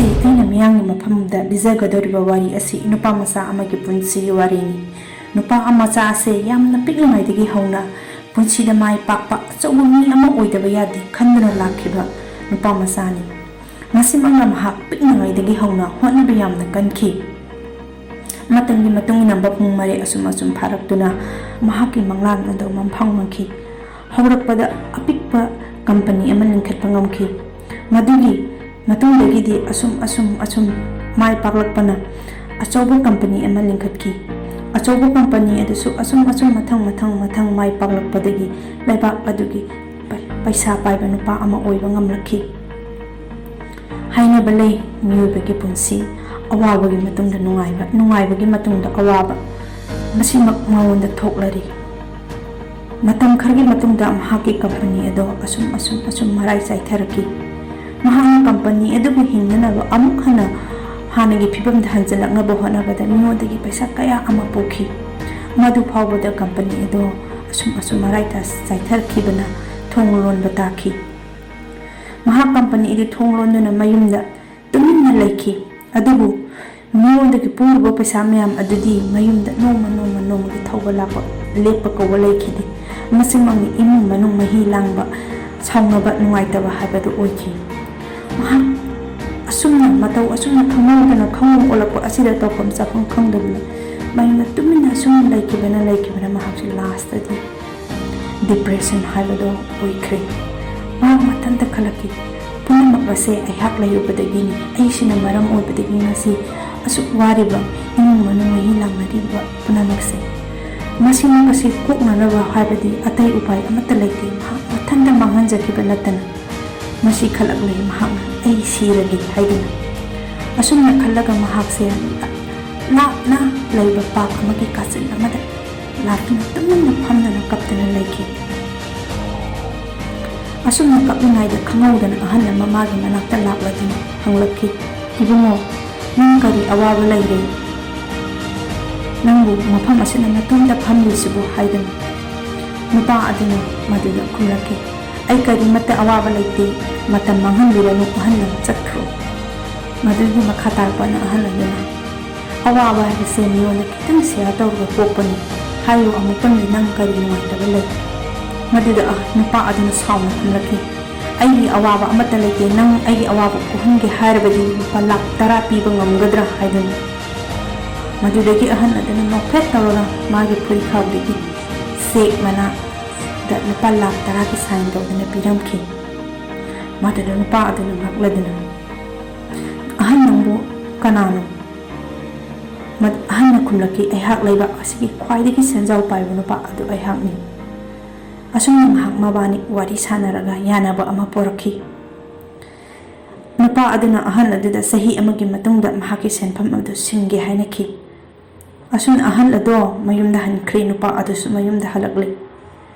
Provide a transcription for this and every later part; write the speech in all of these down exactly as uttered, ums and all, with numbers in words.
ꯑꯩꯅ ꯃꯤꯌꯥꯝꯒꯤ ꯃꯐꯝꯗ ꯂꯤꯖꯒꯗꯧꯔꯤꯕ ꯋꯥꯔꯤ ꯑꯁꯤ ꯅꯨꯄꯥ ꯃꯆꯥ ꯑꯃꯒꯤ ꯄꯨꯟꯁꯤꯒꯤ ꯋꯥꯔꯤꯅꯤ꯫ ꯅꯨꯄꯥ ꯃꯆꯥ ꯑꯁꯦ ꯌꯥꯝꯅ ꯄꯤꯛꯂꯤꯉꯩꯗꯒꯤ ꯍꯧꯅ ꯄꯨꯟꯁꯤꯗ ꯃꯥꯏ ꯄꯥꯛꯄ ꯑꯆꯧꯕ ꯃꯤ ꯑꯃ ꯑꯣꯏꯗꯕ ꯌꯥꯗꯦ ꯈꯟꯗꯨꯅ ꯂꯥꯛꯈꯤꯕ ꯅꯨꯄꯥ ꯃꯆꯥꯅꯤ꯫ ꯃꯁꯤꯃꯛꯅ ꯃꯍꯥꯛ ꯄꯤꯛꯂꯤꯉꯩꯗꯒꯤ ꯍꯧꯅ ꯍꯣꯠꯅꯕ ꯌꯥꯝꯅ ꯀꯟꯈꯤ꯫ ꯃꯇꯝꯒꯤ ꯃꯇꯨꯡ ꯏꯟꯅ ꯃꯄꯨꯡ ꯃꯔꯩ ꯑꯁꯨꯝ ꯑꯁꯨꯝ ꯐꯥꯔꯛꯇꯨꯅ ꯃꯍꯥꯛꯀꯤ ꯃꯪꯂꯥꯟ ꯑꯗꯨ ꯃꯪꯐꯥꯡ ꯃꯪꯈꯤ꯫ ꯍꯧꯔꯛꯄꯗ ꯑꯄꯤꯛꯄ ꯀꯝꯄꯅꯤ ꯑꯃ ꯂꯤꯡꯈꯠꯄ ꯉꯝꯈꯤ꯫ ꯃꯗꯨꯒꯤ ꯃꯇꯨꯡꯗꯒꯤꯗꯤ ꯑꯁꯨꯝ ꯑꯁꯨꯝ ꯑꯁꯨꯝ ꯃꯥꯏ ꯄꯥꯛꯂꯛꯄꯅ ꯑꯆꯧꯕ ꯀꯝꯄꯅꯤ ꯑꯃ ꯂꯤꯡꯈꯠꯈꯤ꯫ ꯑꯆꯧꯕ ꯀꯝꯄꯅꯤ ꯑꯗꯨꯁꯨ ꯑꯁꯨꯝ ꯑꯁꯨꯝ ꯃꯊꯪ ꯃꯊꯪ ꯃꯊꯪ ꯃꯥꯏ ꯄꯥꯛꯂꯛꯄꯗꯒꯤ ꯂꯩꯕꯥꯛ ꯑꯗꯨꯒꯤ ꯄꯩ-, ꯄꯩꯁꯥ ꯄꯥꯏꯕ ꯅꯨꯄꯥ ꯑꯃ ꯑꯣꯏꯕ ꯉꯝꯂꯛꯈꯤ꯫ ꯍꯥꯏꯅꯕ ꯂꯩ, ꯃꯤꯑꯣꯏꯕꯒꯤ ꯄꯨꯟꯁꯤ ꯑꯋꯥꯕꯒꯤ ꯃꯇꯨꯡꯗ ꯅꯨꯡꯉꯥꯏꯕ, ꯅꯨꯡꯉꯥꯏꯕꯒꯤ ꯃꯇꯨꯡꯗ ꯑꯋꯥꯕ, ꯃꯁꯤꯃꯛ ꯃꯉꯣꯟꯗ ꯊꯣꯛꯂꯔꯤ꯫ ꯃꯇꯝ ꯈꯔꯒꯤ ꯃꯇꯨꯡꯗ ꯃꯍꯥꯛꯀꯤ ꯀꯝꯄꯅꯤ ꯑꯗꯣ ꯑꯁꯨꯝ ꯑꯁꯨꯝ ꯑꯁꯨꯝ ꯃꯔꯥꯏ ꯆꯥꯏꯊꯔꯛꯈꯤ꯫ ꯃꯍꯥꯛꯅ ꯀꯝꯄꯅꯤ ꯑꯗꯨꯕꯨ ꯍꯤꯡꯅꯅꯕ ꯑꯃꯨꯛ ꯍꯟꯅ ꯍꯥꯟꯅꯒꯤ ꯐꯤꯕꯝꯗ ꯍꯟꯖꯤꯜꯂꯛꯅꯕ ꯍꯣꯠꯅꯕꯗ ꯃꯤꯉꯣꯟꯗꯒꯤ ꯄꯩꯁꯥ ꯀꯌꯥ ꯑꯃ ꯄꯨꯈꯤ꯫ ꯃꯗꯨ ꯐꯥꯎꯕꯗ ꯀꯝꯄꯅꯤ ꯑꯗꯣ ꯑꯁꯨꯝ ꯑꯁꯨꯝ ꯃꯔꯥꯏ ꯆꯥꯏꯊꯔꯛꯈꯤꯕꯅ ꯊꯣꯡ ꯂꯣꯟꯕ ꯇꯥꯈꯤ꯫ ꯃꯍꯥꯛ ꯀꯝꯄꯅꯤ ꯑꯗꯨ ꯊꯣꯡ ꯂꯣꯟꯗꯨꯅ ꯃꯌꯨꯝꯗ ꯇꯨꯃꯤꯟꯅ ꯂꯩꯈꯤ꯫ ꯑꯗꯨꯕꯨ ꯃꯤꯉꯣꯟꯗꯒꯤ ꯄꯨꯔꯨꯕ ꯄꯩꯁꯥ ꯃꯌꯥꯝ ꯑꯗꯨꯗꯤ ꯃꯌꯨꯝꯗ ꯅꯣꯡꯃ ꯅꯣꯡꯃ ꯅꯣꯡꯃꯒꯤ ꯊꯧꯕ ꯂꯥꯛꯄ ꯂꯦꯞꯄ ꯀꯧꯕ ꯂꯩꯈꯤꯗꯦ꯫ ꯃꯁꯤꯃꯛꯅ ꯏꯃꯨꯡ ꯃꯅꯨꯡ ꯃꯍꯤ ꯂꯥꯡꯕ, ꯁꯥꯎꯅꯕ, ꯅꯨꯡꯉꯥꯏꯇꯕ ꯍꯥꯏꯕꯗꯨ ꯑꯣꯏꯈꯤ꯫ ꯃꯍꯥꯛ ꯑꯁꯨꯝꯅ ꯃꯇꯧ ꯑꯁꯨꯝꯅ ꯈꯪꯍꯧꯗꯅ ꯈꯪꯍꯧ ꯑꯣꯜꯂꯛꯄ ꯑꯁꯤꯗ ꯇꯧꯐꯝ ꯆꯥꯐꯝ ꯈꯪꯗꯕꯅ ꯃꯌꯨꯝꯗ ꯇꯨꯃꯤꯟꯅ ꯑꯁꯨꯝ ꯂꯩꯈꯤꯕꯅ ꯂꯩꯈꯤꯕꯅ ꯃꯍꯥꯛꯁꯦ ꯂꯥꯁꯇꯗꯤ ꯗꯤꯄ꯭ꯔꯦꯁꯟ ꯍꯥꯏꯕꯗꯣ ꯑꯣꯏꯈ꯭ꯔꯦ꯫ ꯃꯍꯥꯛ ꯃꯊꯟꯇ ꯈꯜꯂꯛꯈꯤ, "ꯄꯨꯝꯅꯃꯛ ꯑꯁꯦ ꯑꯩꯍꯥꯛ ꯂꯩꯔꯨꯕꯗꯒꯤꯅꯤ꯫ ꯑꯩꯁꯤꯅ ꯃꯔꯝ ꯑꯣꯏꯕꯗꯒꯤ ꯉꯁꯤ ꯑꯁꯨꯛ ꯋꯥꯔꯤꯕ, ꯏꯃꯨꯡ ꯃꯅꯨꯡ ꯃꯍꯤ ꯂꯥꯡꯅꯔꯤꯕ ꯄꯨꯝꯅꯃꯛꯁꯦ꯫ ꯃꯁꯤꯃꯛ ꯑꯁꯤ ꯀꯣꯛꯅꯅꯕ ꯍꯥꯏꯕꯗꯤ ꯑꯇꯩ ꯎꯄꯥꯏ ꯑꯃꯠꯇ ꯂꯩꯇꯦ꯫" ꯃꯍꯥꯛ ꯃꯊꯟꯇ ꯃꯥꯡꯍꯟꯖꯈꯤꯕ ꯅꯠꯇꯅ꯫ ꯃꯁꯤ ꯈꯜꯂꯛꯂꯦ ꯃꯍꯥꯛꯅ, "ꯑꯩ ꯁꯤꯔꯒꯦ" ꯍꯥꯏꯗꯨꯅ꯫ ꯑꯁꯨꯝꯅ ꯈꯜꯂꯒ ꯃꯍꯥꯛꯁꯦ ꯂꯥꯞꯅ ꯂꯩꯕ ꯄꯥꯛ ꯑꯃꯒꯤ ꯀꯥꯆꯤꯟ ꯑꯃꯗ ꯂꯥꯛꯇꯨꯅ ꯇꯨꯃꯤꯟꯅ ꯐꯝꯗꯨꯅ ꯀꯞꯇꯨꯅ ꯂꯩꯈꯤ꯫ ꯑꯁꯨꯝꯅ ꯀꯞꯂꯤꯉꯩꯗ ꯈꯪꯍꯧꯗꯅ ꯑꯍꯜ ꯑꯃ ꯃꯥꯒꯤ ꯃꯅꯥꯛꯇ ꯂꯥꯛꯂꯗꯨꯅ ꯍꯪꯂꯛꯈꯤ, "ꯏꯕꯨꯡꯉꯣ, ꯅꯪ ꯀꯔꯤ ꯑꯋꯥꯕ ꯂꯩꯔꯦ? ꯅꯪꯕꯨ ꯃꯐꯝ ꯑꯁꯤꯗ ꯅꯇꯣꯝꯇ ꯐꯝꯂꯤꯁꯤꯕꯨ?" ꯍꯥꯏꯗꯨꯅ꯫ ꯅꯨꯄꯥ ꯑꯗꯨꯅ ꯃꯗꯨꯗ ꯈꯨꯝꯂꯛꯈꯤ, "ꯑꯩ ꯀꯔꯤꯃꯠꯇ ꯑꯋꯥꯕ ꯂꯩꯇꯦ, ꯃꯇꯝ ꯃꯥꯡꯍꯟꯕꯤꯔꯅꯨ, ꯑꯍꯜ ꯑꯃ ꯆꯠꯈ꯭ꯔꯣ"꯫ ꯃꯗꯨꯒꯤ ꯃꯈꯥ ꯇꯥꯔꯛꯄꯅ ꯑꯍꯜ ꯑꯗꯨꯅ, "ꯑꯋꯥꯕ ꯍꯥꯏꯕꯁꯦ ꯃꯤꯉꯣꯟꯗ ꯈꯤꯇꯪ ꯁꯤꯌꯔ ꯇꯧꯔꯒ ꯄꯣꯛꯄꯅꯤ꯫ ꯍꯥꯏꯌꯨ, ꯑꯃꯨꯛꯇꯪꯗꯤ ꯅꯪ ꯀꯔꯤ ꯅꯨꯡꯉꯥꯏꯇꯕ ꯂꯩ?" ꯃꯗꯨꯗ ꯑ-, ꯅꯨꯄꯥ ꯑꯗꯨꯅ ꯁꯥꯎꯅ ꯈꯨꯝꯂꯛꯈꯤ, "ꯑꯩꯒꯤ ꯑꯋꯥꯕ ꯑꯃꯠꯇ ꯂꯩꯇꯦ, ꯅꯪ ꯑꯩꯒꯤ ꯑꯋꯥꯕ ꯀꯣꯛꯍꯟꯒꯦ ꯍꯥꯏꯔꯕꯗꯤ ꯂꯨꯄꯥ ꯂꯥꯈ ꯇꯔꯥ ꯄꯤꯕ ꯉꯝꯒꯗ꯭ꯔꯥ?" ꯍꯥꯏꯗꯨꯅ꯫ ꯃꯗꯨꯗꯒꯤ ꯑꯍꯜ ꯑꯗꯨꯅ ꯅꯣꯛꯐꯦꯠ ꯇꯧꯔꯒ ꯃꯥꯒꯤ ꯐꯨꯔꯤꯠꯈꯥꯎꯗꯒꯤ ꯆꯦꯛ ꯃꯅꯥꯗ ꯂꯨꯄꯥ ꯂꯥꯈ ꯇꯔꯥꯒꯤ ꯁꯥꯏꯟ ꯇꯧꯗꯨꯅ ꯄꯤꯔꯝꯈꯤ꯫ ꯃꯗꯨꯗ ꯅꯨꯄꯥ ꯑꯗꯨꯅ ꯉꯛꯂꯗꯨꯅ, "ꯑꯍꯟ, ꯅꯪꯕꯨ ꯀꯅꯥꯅꯣ?" ꯃ-, ꯑꯍꯟꯅ ꯈꯨꯝꯂꯛꯈꯤ, "ꯑꯩꯍꯥꯛ ꯂꯩꯕꯥꯛ ꯑꯁꯤꯒꯤ ꯈ꯭ꯋꯥꯏꯗꯒꯤ ꯁꯦꯟꯖꯥꯎ ꯄꯥꯏꯕ ꯅꯨꯄꯥ ꯑꯗꯨ ꯑꯩꯍꯥꯛꯅꯤ꯫" ꯑꯁꯨꯝꯅ ꯉꯥꯏꯍꯥꯛ ꯃꯕꯥꯅꯤ ꯋꯥꯔꯤ ꯁꯥꯟꯅꯔꯒ ꯌꯥꯅꯕ ꯑꯃ ꯄꯨꯔꯛꯈꯤ꯫ ꯅꯨꯄꯥ ꯑꯗꯨꯅ ꯑꯍꯜ ꯑꯗꯨꯗ ꯆꯍꯤ ꯑꯃꯒꯤ ꯃꯇꯨꯡꯗ ꯃꯍꯥꯛꯀꯤ ꯁꯦꯟꯐꯝ ꯑꯗꯨ ꯁꯤꯡꯒꯦ ꯍꯥꯏꯅꯈꯤ꯫ ꯑꯁꯨꯝꯅ ꯑꯍꯜ ꯑꯗꯣ ꯃꯌꯨꯝꯗ ꯍꯟꯈ꯭ꯔꯦ, ꯅꯨꯄꯥ ꯑꯗꯨꯁꯨ ꯃꯌꯨꯝꯗ ꯍꯜꯂꯛꯂꯦ꯫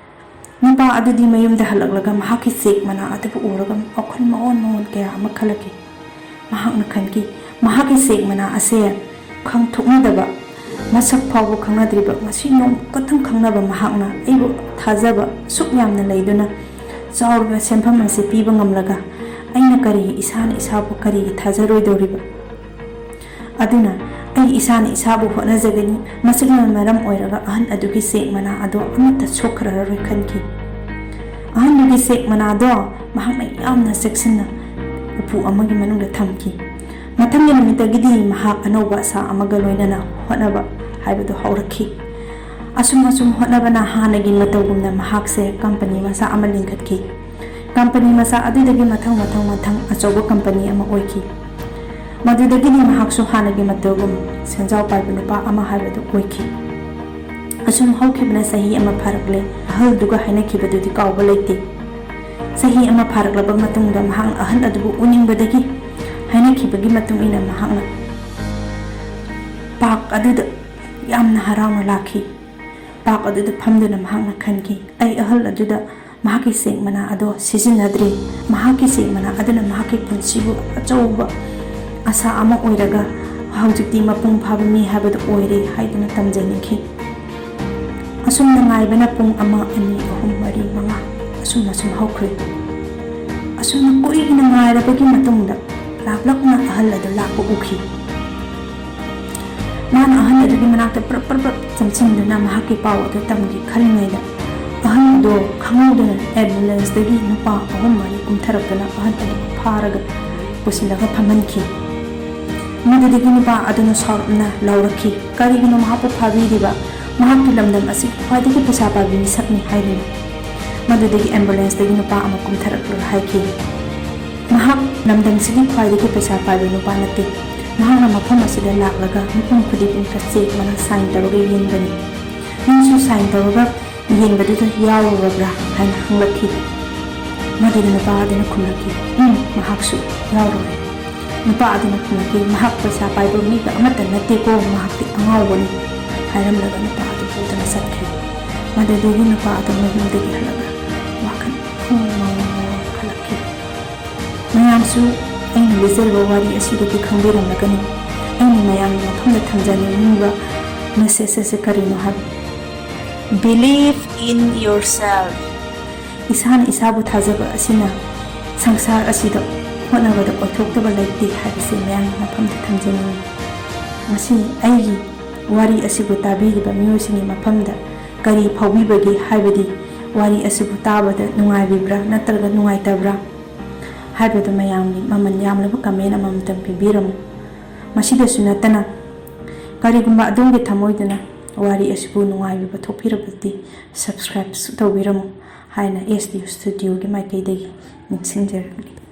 ꯅꯨꯄꯥ ꯑꯗꯨꯗꯤ ꯃꯌꯨꯝꯗ ꯍꯜꯂꯛꯂꯒ ꯃꯍꯥꯛꯀꯤ ꯆꯦꯛ ꯃꯅꯥ ꯑꯗꯨꯕꯨ ꯎꯔꯒ ꯋꯥꯈꯜ ꯃꯑꯣꯟ ꯃꯑꯣꯟ ꯀꯌꯥ ꯑꯃ ꯈꯜꯂꯛꯈꯤ꯫ ꯃꯍꯥꯛꯅ ꯈꯟꯈꯤ, "ꯃꯍꯥꯛꯀꯤ ꯆꯦꯛ ꯃꯅꯥ ꯑꯁꯦ ꯈꯪꯊꯣꯛꯅꯗꯕ, ꯃꯁꯛ ꯐꯥꯎꯕ ꯈꯪꯅꯗ꯭ꯔꯤꯕ, ꯉꯁꯤ ꯅꯣꯡꯃ ꯈꯛꯇꯪ ꯈꯪꯅꯕ ꯃꯍꯥꯛꯅ ꯑꯩꯕꯨ ꯊꯥꯖꯕ ꯑꯁꯨꯛ ꯌꯥꯝꯅ ꯂꯩꯗꯨꯅ ꯆꯥꯎꯔꯕ ꯁꯦꯟꯐꯝ ꯑꯁꯤ ꯄꯤꯕ ꯉꯝꯂꯒ ꯑꯩꯅ ꯀꯔꯤꯒꯤ, ꯏꯁꯥꯅ ꯏꯁꯥꯕꯨ ꯀꯔꯤꯒꯤ ꯊꯥꯖꯔꯣꯏꯗꯧꯔꯤꯕ? ꯑꯗꯨꯅ ꯑꯩ ꯏꯁꯥꯅ ꯏꯁꯥꯕꯨ ꯍꯣꯠꯅꯖꯒꯅꯤ꯫ ꯃꯁꯤꯅ ꯃꯔꯝ ꯑꯣꯏꯔꯒ ꯑꯍꯟ ꯑꯗꯨꯒꯤ ꯆꯦꯛ ꯃꯅꯥ ꯑꯗꯣ ꯑꯃꯠꯇ ꯁꯣꯛꯈ꯭ꯔꯔꯣꯏ" ꯈꯟꯈꯤ꯫ ꯑꯍꯟꯗꯨꯒꯤ ꯆꯦꯛ ꯃꯅꯥꯗꯣ ꯃꯍꯥꯛꯅ ꯌꯥꯝꯅ ꯆꯦꯛꯁꯤꯟꯅ ꯎꯄꯨ ꯑꯃꯒꯤ ꯃꯅꯨꯡꯗ ꯊꯝꯈꯤ꯫ ꯃꯊꯪꯒꯤ ꯅꯨꯃꯤꯠꯇꯒꯤꯗꯤ ꯃꯍꯥꯛ ꯑꯅꯧꯕ ꯑꯁꯥ ꯑꯃꯒ ꯂꯣꯏꯅꯅ ꯍꯣꯠꯅꯕ ꯍꯥꯏꯕꯗꯨ ꯍꯧꯔꯛꯈꯤ꯫ ꯑꯁꯨꯝ ꯑꯁꯨꯝ ꯍꯣꯠꯅꯕꯅ ꯍꯥꯟꯅꯒꯤ ꯃꯇꯧꯒꯨꯝꯅ ꯃꯍꯥꯛꯁꯦ ꯀꯝꯄꯅꯤ ꯃꯆꯥ ꯑꯃ ꯂꯤꯡꯈꯠꯈꯤ꯫ ꯀꯝꯄꯅꯤ ꯃꯆꯥ ꯑꯗꯨꯗꯒꯤ ꯃꯊꯪ ꯃꯊꯪ ꯃꯊꯪ ꯑꯆꯧꯕ ꯀꯝꯄꯅꯤ ꯑꯃ ꯑꯣꯏꯈꯤ꯫ ꯃꯗꯨꯗꯒꯤꯗꯤ ꯃꯍꯥꯛꯁꯨ ꯍꯥꯟꯅꯒꯤ ꯃꯇꯧꯒꯨꯝ ꯁꯦꯟꯖꯥꯎ ꯄꯥꯏꯕ ꯅꯨꯄꯥ ꯑꯃ ꯍꯥꯏꯕꯗꯨ ꯑꯣꯏꯈꯤ꯫ ꯑꯁꯨꯝ ꯍꯧꯈꯤꯕꯅ ꯆꯍꯤ ꯑꯃ ꯐꯥꯔꯛꯂꯦ꯫ ꯑꯍꯜꯗꯨꯒ ꯍꯥꯏꯅꯈꯤꯕꯗꯨꯗꯤ ꯀꯥꯎꯕ ꯂꯩꯇꯦ꯫ ꯆꯍꯤ ꯑꯃ ꯐꯥꯔꯛꯂꯕ ꯃꯇꯨꯡꯗ ꯃꯍꯥꯛꯅ ꯑꯍꯜ ꯑꯗꯨꯕꯨ ꯎꯅꯤꯡꯕꯗꯒꯤ ꯍꯥꯏꯅꯈꯤꯕꯒꯤ ꯃꯇꯨꯡ ꯏꯟꯅ ꯃꯍꯥꯛꯅ ꯄꯥꯔꯛ ꯑꯗꯨꯗ ꯌꯥꯝꯅ ꯍꯔꯥꯎꯅ ꯂꯥꯛꯈꯤ꯫ ꯄꯥꯔꯛ ꯑꯗꯨꯗ ꯐꯝꯗꯨꯅ ꯃꯍꯥꯛꯅ ꯈꯟꯈꯤ, "ꯑꯩ ꯑꯍꯜ ꯑꯗꯨꯗ ꯃꯍꯥꯛꯀꯤ ꯆꯦꯛ ꯃꯅꯥ ꯑꯗꯣ ꯁꯤꯖꯤꯟꯅꯗ꯭ꯔꯦ꯫ ꯃꯍꯥꯛꯀꯤ ꯆꯦꯛ ꯃꯅꯥ ꯑꯗꯨꯅ ꯃꯍꯥꯛꯀꯤ ꯄꯨꯟꯁꯤꯕꯨ ꯑꯆꯧꯕ ꯑꯁꯥ ꯑꯃ ꯑꯣꯏꯔꯒ ꯍꯧꯖꯤꯛꯇꯤ ꯃꯄꯨꯡ ꯐꯥꯕ ꯃꯤ ꯍꯥꯏꯕꯗꯨ ꯑꯣꯏꯔꯦ" ꯍꯥꯏꯗꯨꯅ ꯇꯝꯖꯅꯤꯡꯈꯤ꯫ ꯑꯁꯨꯝꯅ ꯉꯥꯏꯕꯅ ꯄꯨꯡ ꯑꯃ, ꯑꯅꯤ, ꯑꯍꯨꯝ, ꯃꯔꯤ, ꯃꯉꯥ ꯑꯁꯨꯝ ꯑꯁꯨꯝ ꯍꯧꯈ꯭ꯔꯦ꯫ ꯑꯁꯨꯝꯅ ꯀꯨꯏꯅ ꯉꯥꯏꯔꯕꯒꯤ ꯃꯇꯨꯡꯗ ꯂꯥꯞꯂꯞꯅ ꯑꯍꯜ ꯑꯗꯨ ꯂꯥꯛꯄ ꯎꯈꯤ꯫ ꯃꯥꯅ ꯑꯍꯜ ꯑꯗꯨꯒꯤ ꯃꯅꯥꯛꯇ ꯄ꯭ꯔꯞ ꯄ꯭ꯔꯞ ꯄ꯭ꯔꯞ ꯆꯪꯁꯤꯟꯗꯨꯅ ꯃꯍꯥꯛꯀꯤ ꯄꯥꯎ ꯑꯗꯨ ꯇꯝꯒꯦ ꯈꯜꯂꯤꯉꯩꯗ, ꯑꯍꯜ ꯑꯗꯣ ꯈꯪꯍꯧꯗꯅ ꯑꯦꯝꯕꯨꯂꯦꯟꯁꯇꯒꯤ ꯅꯨꯄꯥ ꯑꯍꯨꯝ ꯃꯔꯤ ꯀꯨꯝꯊꯔꯛꯇꯨꯅ ꯑꯍꯜ ꯑꯗꯨ ꯐꯥꯔꯒ ꯄꯨꯁꯤꯜꯂꯒ ꯐꯝꯍꯟꯈꯤ꯫ ꯃꯗꯨꯗꯒꯤ ꯅꯨꯄꯥ ꯑꯗꯨꯅ ꯁꯥꯎꯔꯞꯅ ꯂꯥꯎꯔꯛꯈꯤ, "ꯀꯔꯤꯒꯤꯅꯣ ꯃꯍꯥꯛꯄꯨ ꯐꯥꯕꯤꯔꯤꯕ? ꯃꯍꯥꯛꯀꯤ ꯂꯝꯗꯝ ꯑꯁꯤꯒꯤ ꯈ꯭ꯋꯥꯏꯗꯒꯤ ꯄꯩꯁꯥ ꯄꯥꯏꯕ ꯃꯤꯁꯛꯅꯤ" ꯍꯥꯏꯗꯨꯅ꯫ ꯃꯗꯨꯗꯒꯤ ꯑꯦꯝꯕꯨꯂꯦꯟꯁꯇꯒꯤ ꯅꯨꯄꯥ ꯑꯃ ꯀꯨꯝꯊꯔꯛꯂꯒ ꯍꯥꯏꯈꯤ, "ꯃꯍꯥꯛ ꯂꯝꯗꯝꯁꯤꯒꯤ ꯈ꯭ꯋꯥꯏꯗꯒꯤ ꯄꯩꯁꯥ ꯄꯥꯏꯕ ꯅꯨꯄꯥ ꯅꯠꯇꯦ꯫ ꯃꯍꯥꯛꯅ ꯃꯐꯝ ꯑꯁꯤꯗ ꯂꯥꯛꯂꯒ ꯃꯤꯄꯨꯝ ꯈꯨꯗꯤꯡꯃꯛꯇ ꯆꯦꯛ ꯃꯅꯥ ꯁꯥꯏꯟ ꯇꯧꯔꯒ ꯌꯦꯟꯕꯅꯤ꯫ ꯅꯪꯁꯨ ꯁꯥꯏꯟ ꯇꯧꯔꯒ ꯌꯦꯟꯕꯗꯨꯗ ꯌꯥꯎꯔꯨꯔꯕ꯭ꯔꯥ?" ꯍꯥꯏꯅ ꯍꯪꯂꯛꯈꯤ꯫ ꯃꯗꯨꯗ ꯅꯨꯄꯥ ꯑꯗꯨꯅ ꯈꯨꯝꯂꯛꯈꯤ, "ꯎꯝ, ꯃꯍꯥꯛꯁꯨ ꯌꯥꯎꯔꯨꯔꯦ꯫" ꯅꯨꯄꯥ ꯑꯗꯨꯅ ꯈꯨꯝꯂꯛꯈꯤ, "ꯃꯍꯥꯛ ꯄꯩꯁꯥ ꯄꯥꯏꯕ ꯃꯤꯒ ꯑꯃꯠꯇ ꯅꯠꯇꯦꯀꯣ, ꯃꯍꯥꯛꯇꯤ ꯑꯉꯥꯎꯕꯅꯤ" ꯍꯥꯏꯔꯝꯂꯒ ꯅꯨꯄꯥ ꯑꯗꯨ ꯄꯨꯗꯨꯅ ꯆꯠꯈꯤ꯫ ꯃꯗꯨꯗꯒꯤ ꯅꯨꯄꯥ ꯑꯗꯨ ꯃꯌꯨꯝꯗꯒꯤ ꯍꯜꯂꯒ ꯋꯥꯈꯜ ꯈꯪꯉꯧ ꯉꯧꯅ ꯍꯜꯂꯛꯈꯤ꯫ ꯃꯌꯥꯝꯁꯨ ꯑꯩꯅ ꯂꯤꯖꯔꯤꯕ ꯋꯥꯔꯤ ꯑꯁꯤꯗꯒꯤ ꯈꯪꯕꯤꯔꯝꯂꯒꯅꯤ꯫ ꯑꯩꯅ ꯃꯌꯥꯝꯒꯤ ꯃꯐꯝꯗ ꯊꯝꯖꯅꯤꯡꯂꯤꯕ ꯃꯦꯁꯦꯖ ꯑꯁꯤ ꯀꯔꯤꯅꯣ ꯍꯥꯏꯕ, Believe in yourself꯫ ꯏꯁꯥꯅ ꯏꯁꯥꯕꯨ ꯊꯥꯖꯕ ꯑꯁꯤꯅ ꯁꯪꯁꯥꯔ ꯑꯁꯤꯗ ꯍꯣꯠꯅꯕꯗ ꯑꯣꯏꯊꯣꯛꯇꯕ ꯂꯩꯇꯦ ꯍꯥꯏꯕꯁꯤ ꯃꯌꯥꯝꯒꯤ ꯃꯐꯝꯗ ꯊꯝꯖꯅꯤꯡꯏ꯫ ꯉꯁꯤ ꯑꯩꯒꯤ ꯋꯥꯔꯤ ꯑꯁꯤꯕꯨ ꯇꯥꯕꯤꯔꯤꯕ ꯃꯤꯑꯣꯏꯁꯤꯡꯒꯤ ꯃꯐꯝꯗ ꯀꯔꯤ ꯐꯥꯎꯕꯤꯕꯒꯦ ꯍꯥꯏꯕꯗꯤ, ꯋꯥꯔꯤ ꯑꯁꯤꯕꯨ ꯇꯥꯕꯗ ꯅꯨꯡꯉꯥꯏꯕꯤꯕ꯭ꯔꯥ ꯅꯠꯇ꯭ꯔꯒ ꯅꯨꯡꯉꯥꯏꯇꯕ꯭ꯔꯥ ꯍꯥꯏꯕꯗꯨ ꯃꯌꯥꯝꯒꯤ ꯃꯃꯜ ꯌꯥꯝꯂꯕ ꯀꯃꯦꯟ ꯑꯃꯃꯝꯇꯪ ꯄꯤꯕꯤꯔꯝꯃꯨ꯫ ꯃꯁꯤꯗꯁꯨ ꯅꯠꯇꯅ, ꯀꯔꯤꯒꯨꯝꯕ ꯑꯗꯣꯝꯒꯤ ꯊꯃꯣꯏꯗꯅ ꯋꯥꯔꯤ ꯑꯁꯤꯕꯨ ꯅꯨꯡꯉꯥꯏꯕꯤꯕ ꯊꯣꯛꯄꯤꯔꯕꯗꯤ, ꯁꯕꯁꯀ꯭ꯔꯥꯏꯕꯁꯨ ꯇꯧꯕꯤꯔꯝꯃꯨ ꯍꯥꯏꯅ ꯑꯦꯁ ꯗꯤ ꯁ꯭ꯇꯨꯗꯤꯑꯣꯒꯤ ꯃꯥꯏꯀꯩꯗꯒꯤ ꯅꯤꯡꯁꯤꯡꯖꯔꯛꯂꯤ꯫